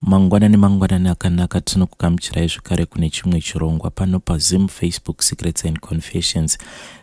Mangwanani mangwanani akanaka, tinokugamuchirai zvekare kune chimwe chirongwa pano paZim Facebook Secrets and Confessions.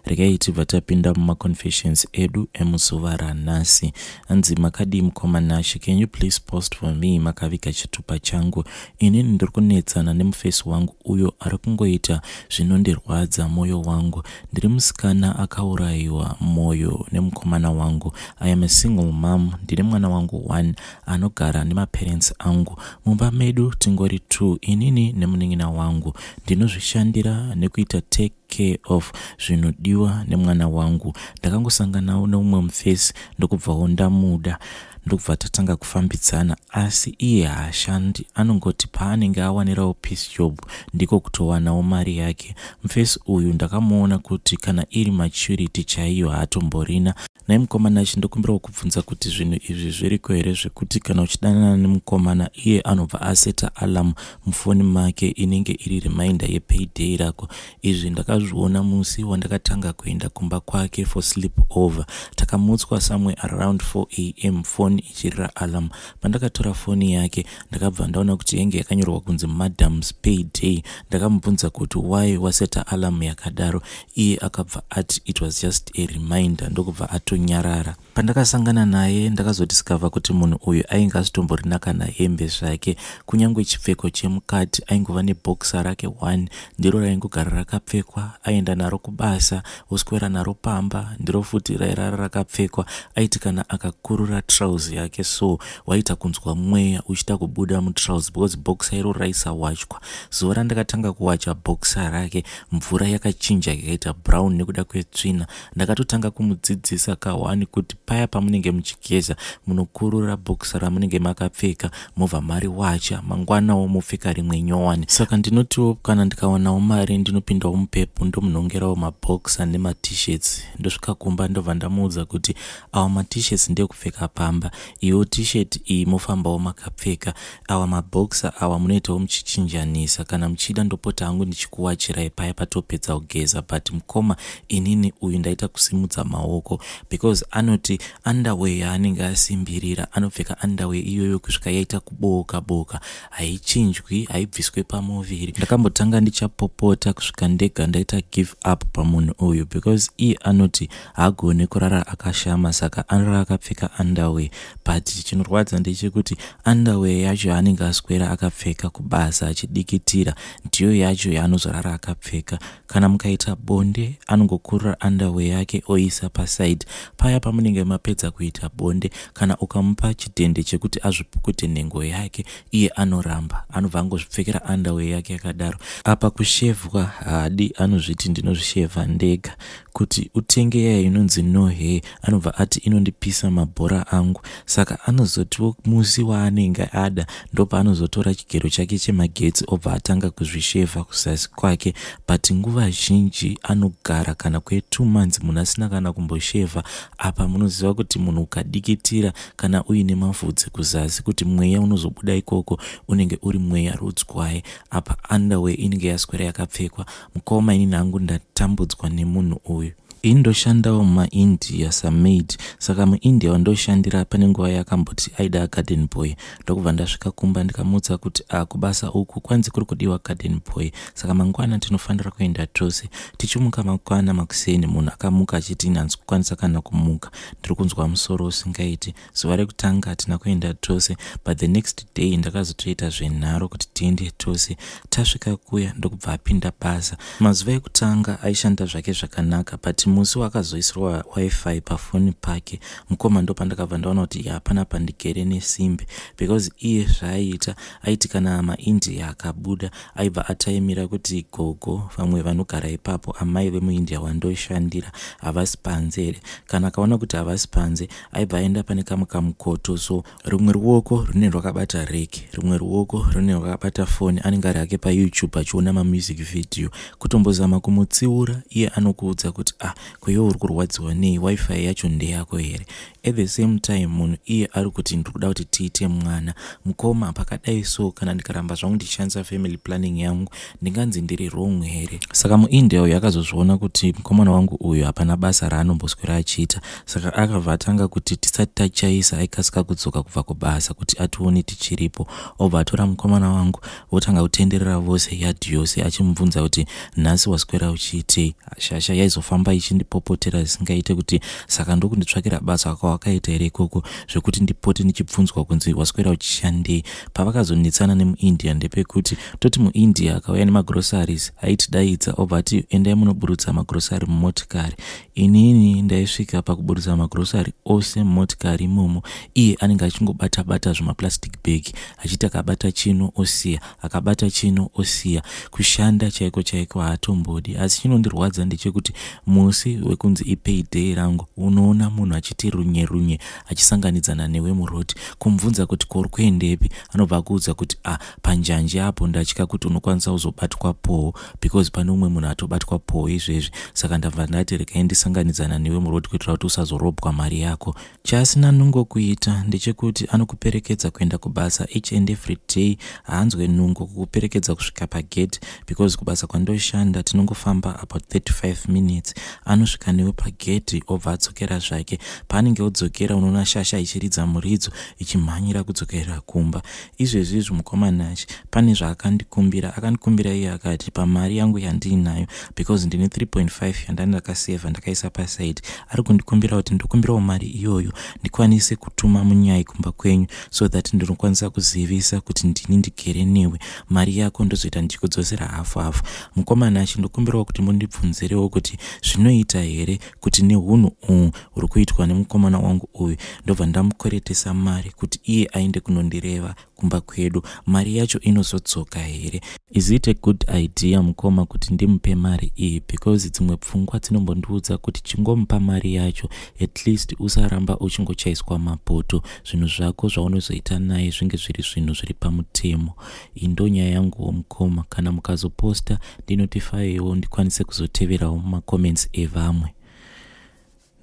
Regai tibva tapinda mumaconfessions edu emuzuva ranhasi. Hanzi, "Makadii mukoma Nashe? Can you please post for me? Makaviga chitupa changu. Inini ndiri kunetsana nemufesi wangu uyo ari kungoita zvinondirwadza mwoyo wangu. Ndiri musikana akaurayiwa mwoyo nemukomana wangu. I am a single mom. Ndine mwana wangu one anogara nemaparents angu. Mumba medu tingori two, inini nemunin'ina wangu. Ndinozvishandira nekuita take care of zvinodiwa nemwana wangu. Ndakangosanganawo neumwe mufesi, ndokubvawo ndamuda, ndokubva tatanga kufambidzana, asi iye haashandi. Anongoti paanenge awanirawo piece job ndiko kutowanawo mari yake. Mufesi uyu ndakamuona kuti kana iri maturity chaiyo haatomborina. Nai mukomana, chindokumbirawo kubvunza kuti zvinhu izvi zviriko here, zvekuti kana uchidanana nemukomana, iye anobva aseta alarm mufoni make inenge iri reminder yepayday rako? Izvi ndakazviona musi wandakatanga kuenda kumba kwake for sleep over. Takamutswa somewhere around 4 a.m., foni ichirira alarm. Pandakatora foni yake, ndakabva ndaona kuti yenge yakanyorwa kunzi 'Madam's payday.' Ndakamubvunza kuti, 'Why waseta alarm yakadaro?' Iye akabva ati it was just a reminder, ndokubva atonyarara. Pandakasangana naye, ndakazodiscover kuti munhu uyu ainge asitomborina kana hembe zvake, kunyange chipfeko chemukati. Aingova neboxer rake 1, ndiro raingogara rakapfekwa. Aenda naro kubasa, oswera naro pamba, ndiro futi rairara rakapfekwa. Aiti kana akakurura trouser yake so, waita kunzwa mweya uchida kubuda mutrouser, because boxer iro raisawachwa. Zuva randakatanga kuwacha boxer rake, mvura yakachinja ikaita brown nekuda kwetsvina. Ndakatotanga kumudzidzisa ka1 kuti paya pamunenge muchigeza, munokurura boxer ramunenge makapfeka, mobva mariwacha, mangwanawo mopfeka rimwe nyowani. Saka ndinotiwo kana ndikawanawo mari, ndinopindawo muPep, ndomunhongerawo maboxer nemaT-shirts. Ndosvika kumba, ndobva ndamuudza kuti awa maT-shirts ndekupfeka pamba, iwo T-shirt iyi mofambawo makapfeka, awa maboxer awa munoitawo muchichinjanisa. Kana muchida, ndopota hangu ndichikuwachirai paya patopedza kugeza. But mukoma, inini uyu ndaita kusimudza maoko, because anoti underwear yaanenge asimbirira, anopfeka underwear iyoyo kusvika yaita kubooka boka, haichinjwi, haibviswe pamuviri. Ndakambotanga ndichapopota kusvika ndega ndaita give up pamunhu uyu, because iye anoti haagoni kurara akashama, saka anorara akapfeka underwear. But chinorwadza ndechekuti underwear yacho yaanenge aswera akapfeka kubasa achidikitira ndiyo yacho yaanozorara akapfeka. Kana mukaita bonde, anongokurura underwear yake oisa paside. Paya pamunenge mapedza kuita bonde, kana ukamupa chidhende chekuti azvipukute nhengo yake, iye anoramba, anobva angozvipfekera underwear yake yakadaro. Apa kushevhwa haadi, anozviti ndinozvishevha ndega. Kuti utenge yaya inonzi no hair, anobva ati inondipisa mabhora angu. Saka anozotiwo musi waanenge ada, ndopaanozotora chigero chake chemagetsi, obva atanga kuzvishevha kuzasi kwake. But nguva zhinji anogara kana kwe2 months munhu asina kana kumboshevha. Apa munoziva kuti munhu ukadikitira, kana uine mavhudzi kuzasi, kuti mweya unozobuda ikoko unenge uri mweya rudzwai? Apa underwear inenge yaswera yakapfekwa. Mukoma, inini hangu ndatambudzwa nemunhu uyu. Ini ndoshandawo mumaIndia samaid. Saka muIndia wandoshandira, pane nguva yakamboti aida garden boy, ndokubva ndasvika kumba, ndikamuudza kuti, "A, kubasa uku kwanzi kuri kudiwa garden boy, saka mangwana tinofanira kuenda tose." Tichimuka mangwana makuseni, munhu akamuka achiti, "Hanzi kukwanisa kana kumuka, ndiri kunzwa musoro usingaiti." Zuva rekutanga hatina kuenda tose, but the next day ndakazotoita zvenharo kuti tiende tose. Tasvika kuya, ndokubva apinda basa. Mazuva ekutanga aishanda zvake zvakanaka, but musi wakazoisirwa WiFi pafoni pake, mukoma, ndopandakabva ndaona kuti hapana pandigere nesimbe, because iye zvaaiita, aiti kana maIndia akabuda, aibva ataimira kuti gogo vamwe vanogara ipapo, amai vemuIndia wandoshandira, havasi panze here. Kana akaona kuti havasi panze, aibva aenda pane kamwe kamukoto. So rumwe ruoko runenge rwakabata rake, rumwe ruoko runenge rwakabata foni, anenge ari hake paYouTube achiona mamusic video. Kutombozama kumutsiura, iye anokuudza kuti, "Ah, Ko iwe uri kurwadziwa nei? Wifi yacho ndeyako here? At the same time munhu iye ari kuti ndiri kuda kuti tiite mwana. Mukoma, pakadai so kana ndikaramba zvangu ndichishandisa family planning yangu, ndinganzi ndiri wrong here? Saka muIndia uyu akazozviona kuti mukomana wangu uyu hapana basa raanomboswera achiita, saka akabva atanga kuti tisati tachaisa aikasika kudzoka kubva kubasa kuti atione tichiripo. Obva atora mukomana wangu, votanga kutenderera vose yadhi yose, achimubvunza kuti nhasi waswera uchiitei. Shasha yaizofamba ichindipopotera zvisingaite kuti saka ndokunditsvakira basa kwawakaita here ikoko, zvekuti ndipote ndichibvunzwa kunzi waswera uchishandei. Pavakazonetsana nemuIndia ndepekuti toti muIndia akauya nemagroceries, aitidaidza obva ati endai munoburutsa magrosari mumotikari. Inini ndaisvika pakuburutsa magrosari ose mumotikari imomo, iye anenge achingobata bata zvimaplastic bag, achiti akabata chino osiya, akabata chino osiya. Kushanda chaiko chaiko haatombodi. Asi chinondirwadza ndechekuti musi wekunzi ipayday rangu, unoona munhu achiti runye runye achisanganidzana newe muroad. Kumubvunza kuti kori kuendepi, anobva akuudza kuti ah, panjanji apo ndatya kuti unokwanisa kuzobatwa poho, because pane umwe munhu atobatwa poho izvezvi, saka ndabva ndati regai ndisanganidzana newe muroad kuitira kuti usazorobwa mari yako. Chaasina nungo kuita ndechekuti anokuperekedza kuenda kubasa each and every day. Haanzwe nungo kukuperekedza kusvika pagate, because kubasa kwandoshanda tinongofamba about 35 minutes. Anosvika newe pagate obva adzokera zvake. Paanenge odzokera, unoona shasha ichiridza muridzo ichimhanyira kudzokera kumba. Izvezvi izvi, mukomanachi, pane zvaakandikumbira. Akandikumbira iye akati pamari yangu yandiinayo, because ndine 3.5 yandani ndakasevha ndakaisa paside, ari kundikumbira kuti ndokumbirawo mari iyoyo ndikwanise kutuma munyai kumba kwenyu, so that ndinokwanisa kuzivisa kuti ndini ndigere newe. Mari yako ndozoita ndichikudzosera hafu hafu. Mukomanachi, ndokumbirawo kuti mundibvunzirewo kuti zvinoita here kuti neunhu uhu huri kuitwa nemukomana wangu uyu, ndobva ndamukweretesa mari kuti iye aende kunondireva kumba kwedu, mari yacho inozodzoka here? Is it a good idea, mukoma, kuti ndimupe mari iyi? Because dzimwe pfungwa dzinombondiudza kuti chingomupa mari yacho, at least usaramba uchingochaiswa mapoto, zvinhu zvako zvaunozoita naye zvinge zviri zvinhu zviri pamutemo. Iyi ndo nyaya yanguwo, mukoma. Kana mukazoposta, ndinotifaiwo ndikwanise kuzoteverawo mumacomments evamwe.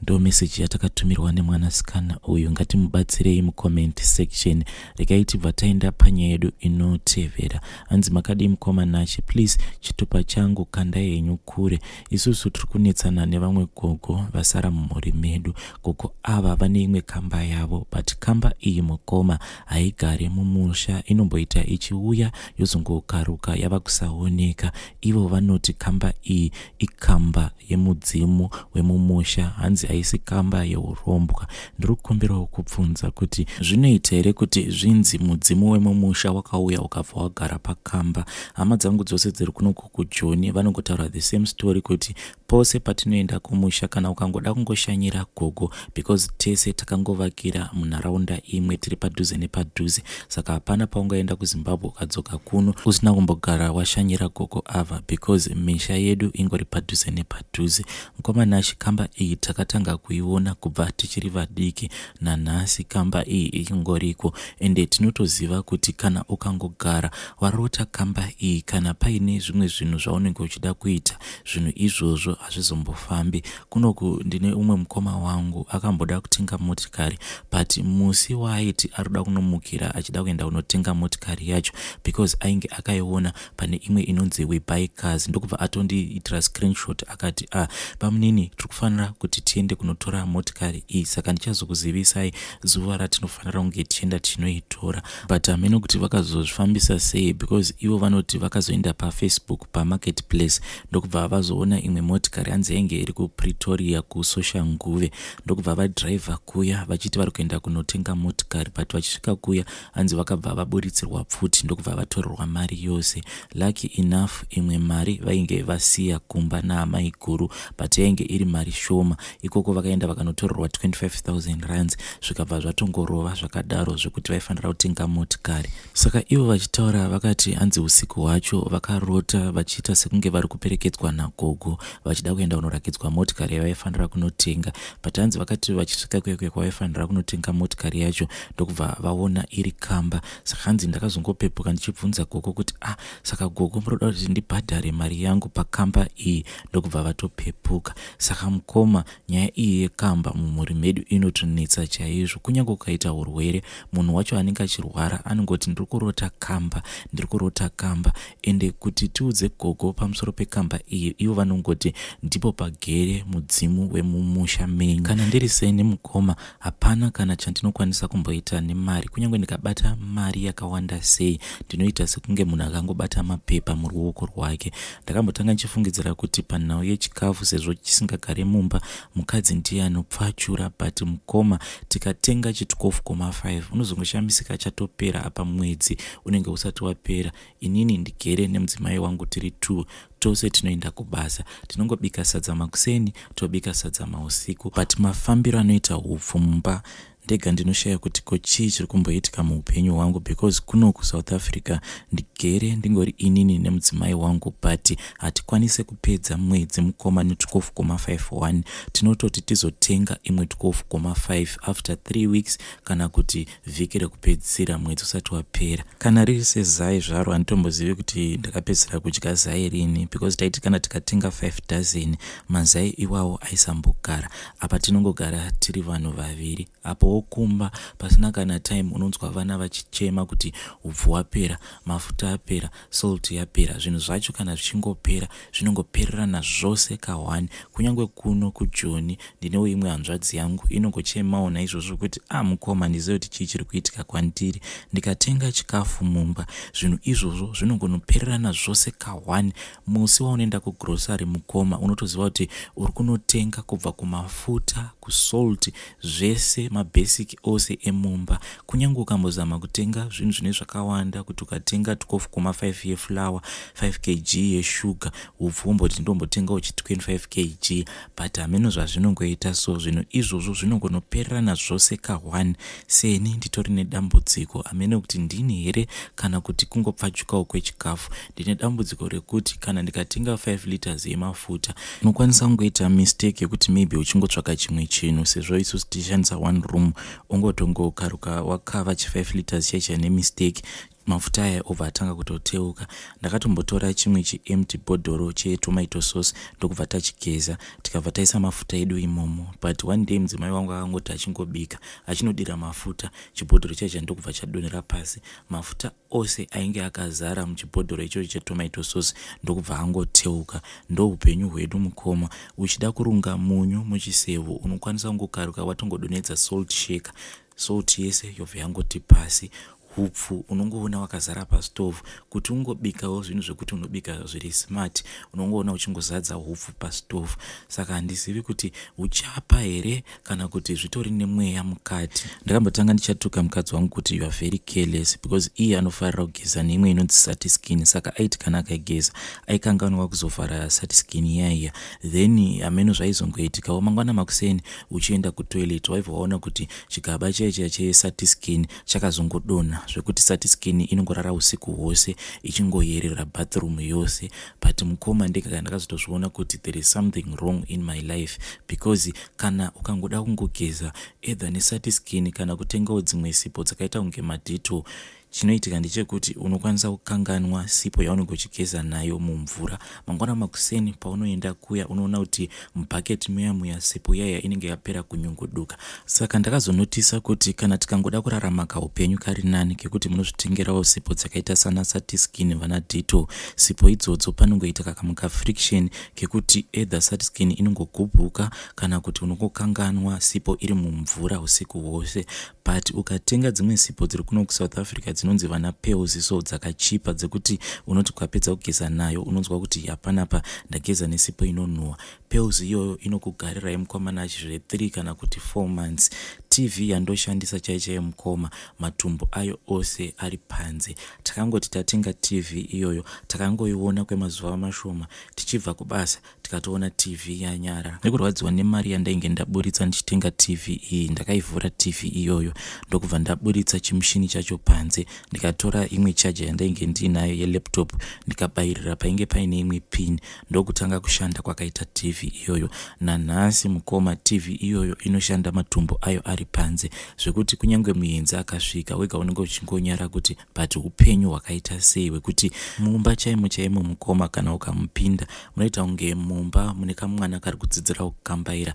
Ndo meseji yatakatumirwa nemwanasikana uyu. Ngatimubatsirei mucomment section. Regai tibva taenda panyaya yedu inotevera. Hanzi, makadii mukoma Nashe? Please, chitupa changu kandai henyu kure. Isusu tiri kunetsana nevamwe gogo vasara mumhuri medu. Gogo ava vane imwe kamba yavo, but kamba iyi, mukoma, haigari mumusha. Inomboita ichiuya yozongokaruka yava kusaoneka. Ivo vanoti kamba iyi ikamba yemudzimu wemumusha, hanzi haisi kamba yeurombwa. Ndiri kukumbirawo kubvunza kuti zvinoita here kuti zvinzi mudzimu wemumusha wakauya ukabva wagara pakamba? Hama dzangu dzose dziri kunoku kuJoni vanongotaura the same story, kuti pose patinoenda kumusha, kana ukangoda kungoshanyira gogo, because tese takangovakira munharaunda imwe, tiri padhuze nepadhuze, saka hapana paungaenda kuZimbabwe ukadzoka kuno usina kumbogara washanyira gogo ava, because misha yedu ingori padhuze nepadhuze. Mukomanashi, kamba iyi takatanga kuiona kubva tichiri vadiki. Nanhasi kamba iyi ingoriko, ende tinotoziva kuti kana ukangogara warota kamba iyi, kana paine zvimwe zvinhu zvaunenge uchida kuita, zvinhu izvozvo hazvizombofambi. Kunoku ndine umwe mukoma wangu akamboda kutenga motikari, but musi waaiti ari kuda kunomukira achida kuenda kunotenga motikari yacho, because ainge akaiona pane imwe inonzi We Buy Cars, ndokubva atondiitira screenshot akati, "Ah, pamunini, tiri kufanira kuti tiende kunotora motikari iyi, saka ndichazokuzivisai zuva ratinofanira kunge tichienda tichinoitora." But hameno kuti vakazozvifambisa sei, because ivo vanoti vakazoenda paFacebook pamarketplace, ndokubva vazoona imwe motikari, hanzi yainge iri kuPretoria kuSoshanguve, ndokubva vadhiraivha kuya vachiti vari kuenda kunotenga motikari. But vachisvika kuya, hanzi vakabva vaburitsirwa pfuti, ndokubva vatorerwa mari yose. Lucky enough, imwe mari vainge vasiya kumba naamai guru, but yainge iri mari shoma. Ikoko vakaenda vakanotorerwa 25 000 rands, zvikabva zvatongorova zvakadaro zvekuti vaifanira kutenga motikari. Saka ivo vachitaura vakati hanzi usiku hwacho vakarota vachiita sekunge vari kuperekedzwa nagogo. vachida kuenda kunorakidzwa motikari yavaifanira kunotenga. But hanzi vakati vachisvika kuya kwavaifanira kunotenga motikari yacho, ndokubva vaona iri kamba. Saka hanzi ndakazongopepuka ndichibvunza gogo kuti, "Ah, saka gogo, muroda kuti ndibhadhare mari yangu pakamba iyi?" Ndokubva vatopepuka. Saka mukoma, nyaya iyi yekamba mumhuri medu inotonetsa chaizvo. Kunyange ukaita urwere, munhu wacho anenge achirwara anongoti, "Ndiri kurota kamba, ndiri kurota kamba." Ende kuti tiudze gogo pamusoro pekamba iyi, ivo vanongoti ndipo pagere mudzimu wemumusha menyu. Kana ndiri seni, mukoma, hapana kana chandinokwanisa kumboita nemari. Kunyange ndikabata mari yakawanda sei, ndinoita sekunge munhu akangobata mapepa muruoko rwake. Ndakambotanga ndichifungidzira kuti panhau yechikafu, sezvo chisingagare mumba, mukadzi ndiye anopfachura. But mukoma, tikatenga chi12,5, unozongoshamisika chatopera, apa mwedzi unenge usati wapera. Inini ndigere nemudzimai wangu tiri 2, tose tinoenda kubasa. Tinongobika sadza makuseni, tobika sadza mausiku, but mafambiro anoita hupfu mumba, ndega ndinoshaya kuti ko chii chiri kumboitika muupenyu hwangu, because kuno kuSouth Africa ndigere ndingori inini nemudzimai wangu, but hatikwanisi kupedza mwedzi, mukoma, ne12,51. Tinototi tizotenga imwe 12,5 after 3 weeks kana kuti vhiki rekupedzisira mwedzi usati wapera. Kana riri sezai zvaro, handitombozivi kuti ndakapedzisira kudya zai rini, because taiti kana tikatenga 5 dozen, mazai iwawo aisambogara. Apa tinongogara tiri vanhu vaviri. Apowo kumba pasina kana time, unonzwa vana vachichema kuti upfu hwapera, mafuta apera, salt yapera. Zvinhu zvacho kana zvichingopera, zvinongopererana zvose ka1. Kunyange kuno kuJoni ndinewo imwe hanzvadzi yangu inongochemawo naizvozvo kuti, "A ah, mukoma, ndizive kuti chii chiri kuitika kwandiri. Ndikatenga chikafu mumba, zvinhu izvozvo zvinongonopererana zvose ka1." Musi waunoenda kugrosary, mukoma, unotoziva kuti uri kunotenga kubva kumafuta, kusalt, zvese, mabasic ose emumba. Kunyange ukambozama kutenga zvinhu zvine zvakawanda, kuti ukatenga 12,5 yeflour, 5 kg yeshuga, upfu womboti ndombotengawo chi 25 kg, but hameno zvazvinongoita. So zvinhu izvozvo zvinongonopererana zvose ka1. Seni nditori nedambudziko, hameno kuti ndini here kana kuti kungopfachukawo kwechikafu. Ndine dambudziko rekuti kana ndikatenga 5 liters yemafuta, unokwanisa kungoita mistake yekuti maybe uchingotsvaka chimwe chinhu, sezvo isusu tichishandisa one room, ungotongokaruka wakava chi5 liters chaicha nemistake, mafuta aya obva atanga kutoteuka. Ndakatombotora chimwe chiempty bhodhoro chetomato sauce, ndokubva tachigeza, tikabva taisa mafuta edu imomo. But one day mudzimai wangu akangoti achingobika, achinodira mafuta, chibhodhoro chaicha ndokubva chadonhera pasi. Mafuta ose ainge akazara muchibhodhoro ichocho chetomato sauce ndokubva angoteuka. Ndo upenyu hwedu, mukoma. Uchida kurunga munyu muchisevo, unokwanisa kungokaruka watongodonhedza salt shaker, salt yese yobva yangoti pasi. Hupfu unongoona wakazara pastovhu. Kuti ungobikawo zvinhu zvekuti unobika zviri smart, unongoona uchingozadza hupfu pastovhu. Saka handizivi kuti uchapa here kana kuti zvitori nemweya mukati. Ndakambotanga ndichatuka mukadzi wangu kuti, "You are very careless," because iye anofarira kugeza neimwe inonzi Satiskin. Saka aiti kana akageza, aikanganwa kuzovhara Satiskin iyaiya. Then hameno zvaizongoitikawo, mangwana makuseni uchienda kutoilet, waibva waona kuti chigaba chaicha cheSatiskin chakazongodonha, zvekuti Satiskin inongorara usiku hwose ichingoyerera bathroom yose. But mukoma, ndega ndakazotozviona kuti there is something wrong in my life, because kana ukangoda kungogeza either neSatiskin kana kutengawo dzimwe sipo dzakaita kunge maDettol, chinoitika ndechekuti unokwanisa kukanganwa sipo yaunenge uchigeza nayo mumvura. Mangwana makuseni paunoenda kuya, unoona kuti mubhaketi muya muya sipo yaya inenge yapera kunyunguduka. Saka ndakazonotisa kuti kana tikangoda kurarama kaupenyu kari nani, kekuti munozvitengerawo sipo dzakaita sana Satiskin, vana Dettol, sipo idzodzo, panongoita kakamuka friction kekuti either Satiskin inongogubhuka kana kuti unongokanganwa sipo iri mumvura usiku hwose. But ukatenga dzimwe sipo dziri kuno kuSouth Africa dzinonzi vana Pearls, so dzakachipa, dzekuti unoti ukapedza kugeza nayo, unonzwa kuti hapanapa ndageza nesipo inonhuhwa. Pills iyoyo inokugarirai mukoma Nash zve 3 kana kuti 4 months. TV yandoshandisa chaiyo chaiyo mukoma matumbu ayo ose ari panze. Takangoti tatenga TV iyoyo takangoiona kwemazuva mashoma tichibva kubasa tikatoona TV yanyara. Nekurwadziwa nemari yandainge ndaburitsa ndichitenga TV iyi ndakaivhura TV iyoyo ndokubva ndaburitsa chimushini chacho panze ndikatora imwe charger yandainge ndiinayo yelaptop ndikabayirira painge paine imwe pin ndokutanga kushanda kwakaita TV iyoyo. Nanhasi mukoma TV iyoyo inoshanda matumbu ayo ari panze zvekuti kunyange muenzi akasvika wega unenge uchingonyara kuti but upenyu hwakaita sei hwekuti mumba chaimo chaimo mukoma kana ukamupinda munoita kunge mumba mune kamwana kari kudzidzira kukambaira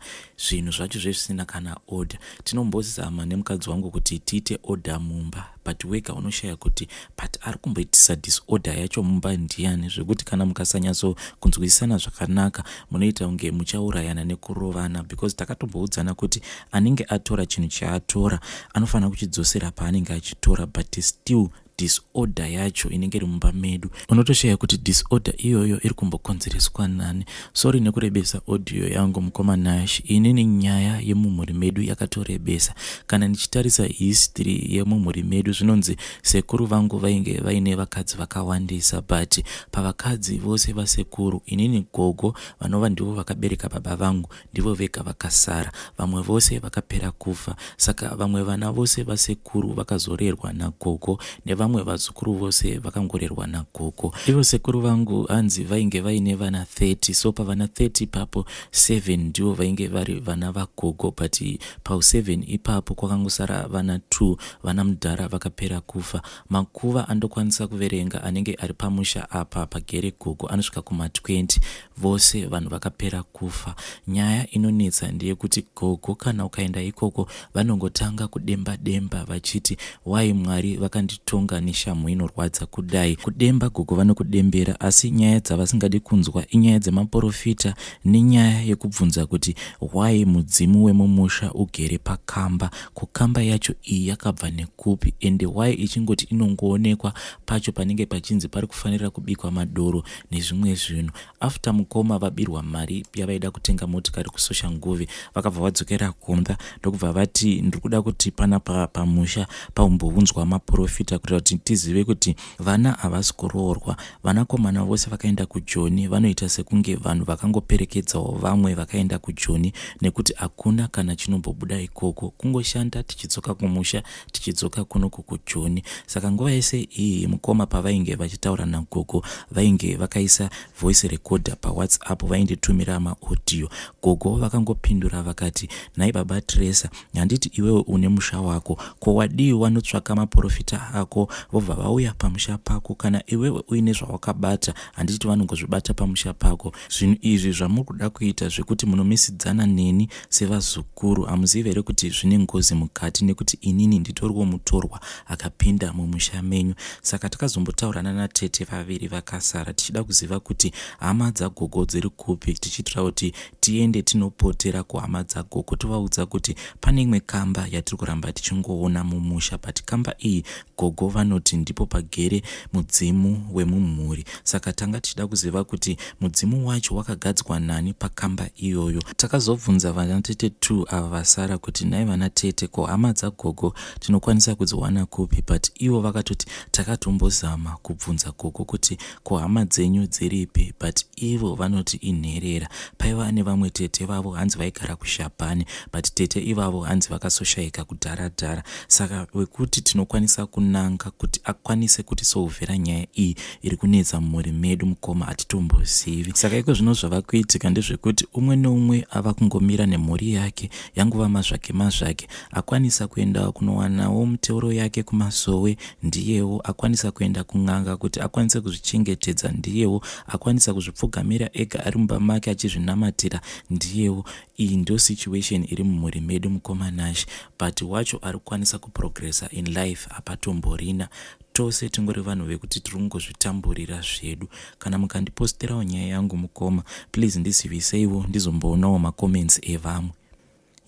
zvinhu zvacho zvezvisina kana order. Tinombozama nemukadzi wangu kuti tiite order mumba but wega unoshaya kuti but ari kumboitisa disorder yacho mumba ndiani zvekuti kana mukasanyatso kunzwisisana zvakanaka munoita kunge muchaurayana nekurovana because takatomboudzana kuti anenge atora chinhu chaatora anofanira kuchidzosera paanenge achitora but still disorder yacho inenge iri mumba medu unotoshaya kuti disorder iyoyo iri kumbokonzereswa nani. Sorry nekurebesa audio yangu mukoma Nash. Inini nyaya yemumhuri medu yakatorebesa. Kana ndichitarisa history yemumhuri medu zvinonzi sekuru vangu vainge vaine vakadzi vakawandisa but pavakadzi vose vasekuru inini gogo vanova ndivo vakabereka baba vangu ndivo vega vakasara vamwe vose vakapera kufa. Saka vamwe vana vose vasekuru vakazorerwa nagogo nevamwe vazukuru vose vakangorerwa nagogo. Ivo sekuru vangu hanzi vainge vaine vana 30 so pavana 30 ipapo 7 ndivo vainge vari vana vagogo but pau7 ipapo kwakangosara vana 2 vana mudhara vakapera kufa. Makuva andokwanisa kuverenga anenge ari pamusha apa pagere gogo anosvika kuma20 vose vanhu vakapera kufa. Nyaya inonetsa ndeyekuti gogo kana ukaenda ikoko vanongotanga kudemba demba vachiti wai Mwari vakanditonga neshamhu inorwadza kudai. Kudemba gogo vanokudembera asi nyaya dzavasingadi kunzwa inyaya dzemaporofita nenyaya yekubvunza kuti wai mudzimu wemumusha ugere pakamba, kukamba yacho iyi yakabva nekupi ende wai ichingoti inongoonekwa pacho panenge pachinzi pari kufanira kubikwa madoro nezvimwe zvinhu. After mukoma vabirwa mari yavaida kutenga motikari kuSoshanguve vakabva vadzokera kumba ndokubva vati ndiri kuda kuti panapa pamusha paumbounzwa maporofita kuitira kuti tizive kuti vana havasi kuroorwa. Vanakomana vose vakaenda kuJoni vanoita sekunge vanhu vakangoperekedzawo vamwe vakaenda kuJoni nekuti hakuna kana chinombobuda ikoko, kungoshanda tichidzoka kumusha tichidzoka kunoku kuJoni. Saka nguva yese iyi mukoma pavainge vachitaura nagogo vainge vakaisa voice recorder paWhatsApp vainditumira maaudio. Gogo vakangopindura vakati nhai baba Tresa handiti iwewe une musha wako ko wadii wanotsvaka maporofita ako vobva vauya pamusha pako kana iwewe uine zvawakabata handiti vanongozvibata pamusha pako. Zvinhu izvi zvamuri kuda kuita zvekuti munomisidzana neni sevazukuru hamuzivi here kuti zvine ngozi mukati nekuti inini nditoriwo mutorwa akapinda mumusha menyu. Saka takazombotaurana natete vaviri vakasara tichida kuziva kuti hama dzagogo dziri kupi tichiitira kuti tiende tinopotera kuhama dzagogo tovaudza kuti pane imwe kamba yatiri kuramba tichingoona mumusha but kamba iyi gogo vanoti ndipo pagere mudzimu wemumhuri. Saka tanga tichida kuziva kuti mudzimu wacho wakagadzwa nani pakamba iyoyo. Takazobvunza vanatete 2 ava vasara kuti nhai vanatete ko hama dzagogo tinokwanisa kudziwana kupi but ivo vakatoti takatombozama kubvunza gogo kuti ko hama dzenyu dziripi but ivo vanoti inherera. Paiva nevamwe tete vavo hanzi vaigara kuShabhani but tete ivavo hanzi vakasoshayika kudhara-dhara. Saka wekuti tinokwanisa kunanga kuti akwanise kutisolvera nyaya iyi iri kunetsa mumhuri medu mukoma hatitombozivi. Saka iko zvino zvava kuitika ndezvekuti umwe neumwe ava kungomira nemhuri yake yanguva mazvake mazvake. Akwanisa kuenda kunowanawo miteuro yake kumasowe ndiyewo, akwanisa kuenda kun'anga kuti akwanise kuzvichengetedza ndiyewo, akwanisa kuzvipfugamira ega ari mumba make achizvinamatira ndiyewo. Iyi ndo situation iri mumhuri medu mukoma Nash, but wacho ari kukwanisa kuprogressa in life hapatomborina. Tose tingori vanhu vekuti tiri kungozvitamburira zvedu. Kana mukandiposterawo nyaya yangu mukoma please ndiziviseiwo ndizomboonawo macomments evamwe.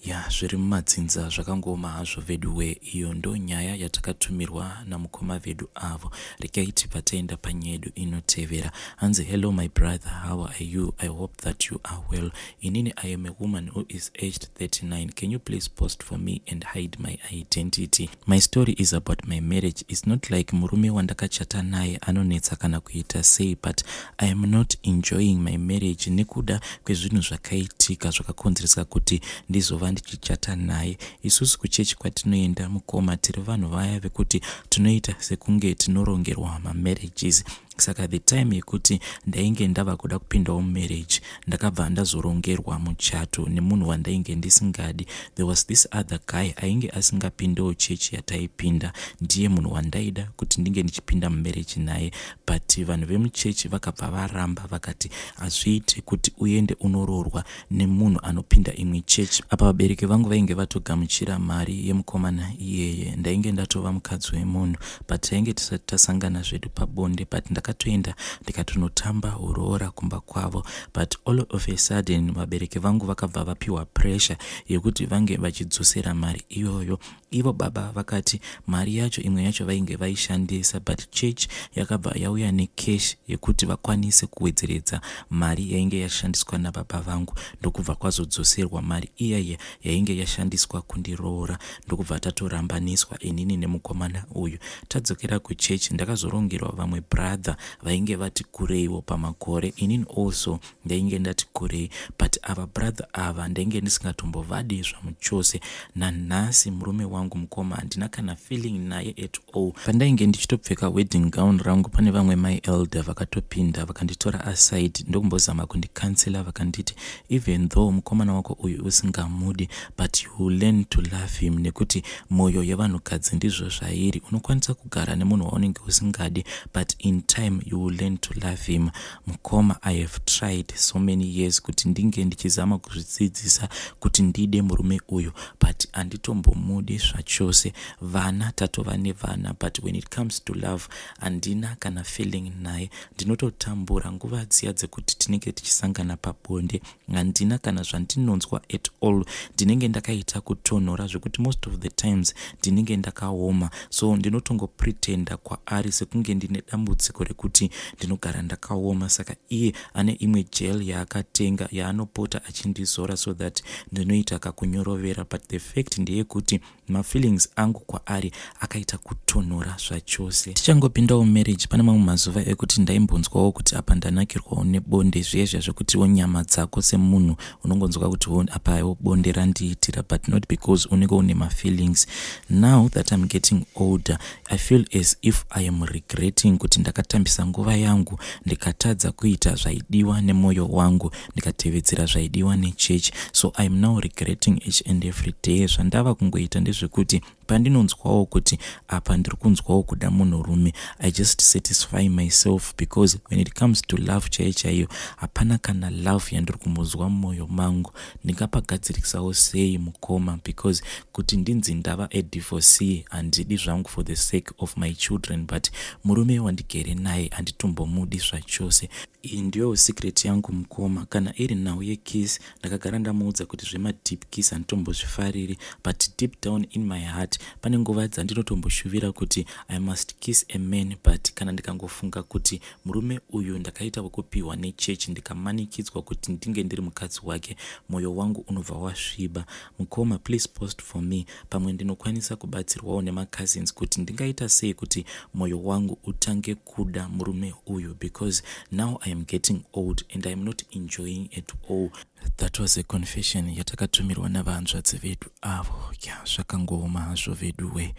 Ya, zviri mumadzinza zvakangooma hazvo veduwe. Iyo ndo nyaya yatakatumirwa namukoma vedu avo. Regai tibva taenda panyaya yedu inotevera. Hanzi, "Hello my brother, how are you? I hope that you are well. Inini I am a woman who is aged 39. Can you please post for me and hide my identity? My story is about my marriage. It's not like murume wandakachata naye anonetsa kana kuita sei, but I am not enjoying my marriage nekuda kwezvinhu zvakaitika zvakakonzeresa kuti ndizova ndichichata naye. Isusu kuchechi kwatinoenda, mukoma, tiri vanhu vaya vekuti tinoita sekunge tinorongerwa mamarriages. Saka the time yekuti ndainge ndava kuda kupindawo mumarriage, ndakabva ndazorongerwa muchato nemunhu wandainge ndisingadi. There was this other guy ainge asingapindewo chechi yataipinda. Ndiye munhu wandaida kuti ndinge ndichipinda mumarriage naye, but vanhu vemuchechi vakabva varamba, vakati hazviiti kuti uende unoroorwa nemunhu anopinda imwe chechi. Apa vabereki vangu vainge vatogamuchira mari yemukomana iyeye. Ndainge ndatova mukadzi wemunhu, but tainge tisati tasangana zvedu pabonde, but ndakatoenda ndikatonotamba uroora kumba kwavo. But all of a sudden vabereki vangu vakabva vapiwa pressure yekuti vange vachidzosera mari iyoyo. Ivo baba vakati mari yacho, imwe yacho vainge vaishandisa, but church yakabva yauya necash yekuti vakwanise kuwedzeredza mari yainge yashandiswa nababa vangu. Ndokubva kwazodzoserwa mari iyaiya yainge yashandiswa kundiroora, ndokubva tatorambaniswa inini nemukomana uyu. Tadzokera kuchechi, ndakazorongerwa vamwe brother vainge vati kureiwo pamakore. Inini also ndainge ndati kurei, but ava brother ava ndainge ndisingatombovadi zvamuchose. Nanhasi murume wangu, mukoma, handina kana feeling naye at all. Pandainge ndichitopfeka wedding gown rangu, pane vamwe my elder vakatopinda, vakanditora aside, ndokumbozama kundicounsela. Vakanditi, 'Even though mukomana wako uyu usingamudi, but you learn to love him, nekuti mwoyo yevanhukadzi ndizvo zvairi. Unokwanisa kugara nemunhu waunenge usingadi, but in time you will learn to love him.' Mukoma, I have tried so many years kuti ndinge ndichizama kuzvidzidzisa kuti ndide murume uyu, but handitombomudi zvachose. Vana tatova nevana, but when it comes to love, handina kana feeling naye. Ndinototambura nguva dziya dzekuti tinenge tichisangana pabonde. Handina kana zvandinonzwa at all. Ndinenge ndakaita kutonhora zvekuti most of the times ndinenge ndakaoma. So ndinotongopretenda kwaari sekunge ndine dambudziko rekuti ndinogara ndakaoma. Saka iye ane imwe gel yaakatenga yaanopota achindizora so that ndinoita kakunyorovera, but the fact ndeyekuti mafeelings angu kwaari akaita kutonhora zvachose. Tichangopindawo marriage, pane mamwe mazuva ekuti ndaimbonzwawo kuti apa ndanakirwawo nebonde, zviya zvekutiwo nyama dzako semunhu unongonzwa kuti apawo bonde randiitira, but not because unenge une mafeelings. Now that I'm getting older, I feel as if I am regretting kuti ndakatambisa nguva yangu, ndikatadza kuita zvaidiwa nemwoyo wangu, ndikatevedzera zvaidiwa nechechi. So I am now regretting each and every day. Zvandava kungoita ndezvekuti pandinonzwawo kuti apa ndiri kunzwawo kuda munhurume, I just satisfy myself, because when it comes to love chaiyo chaiyo, hapana kana love yandiri kumbonzwa mumwoyo mangu. Ndingapagadzirisawo sei, mukoma? Because kuti ndinzi ndava a divorcee, handidi zvangu, for the sake of my children, but murume wandigere naye handitombomudi zvachose. Iyi ndiyo secret yangu, mukoma. Kana iri nhau yekiss, ndakagara ndamuudza kuti zvemadeep kiss handitombozvifariri, but deep down in my heart pane nguva dzandinotomboshuvira kuti I must kiss a man. But kana ndikangofunga kuti murume uyu ndakaita wekupiwa nechechi, ndikamanikidzwa kuti ndinge ndiri mukadzi wake, mwoyo wangu unobva wasviba. Mukoma, please post for me. Pamwe ndinokwanisa kubatsirwawo nemacousins kuti ndingaita sei kuti mwoyo wangu utange kuda murume uyu, because now I am getting old and I am not enjoying at all." That was a confession yatakatumirwa navanzvadzi vedu avo. Ya, zvakangooma hazvo veduwe.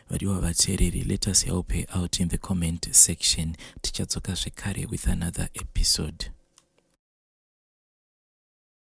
Vadiwa vateereri, let us help her out in the comment section. Tichadzoka zvekare with another episode.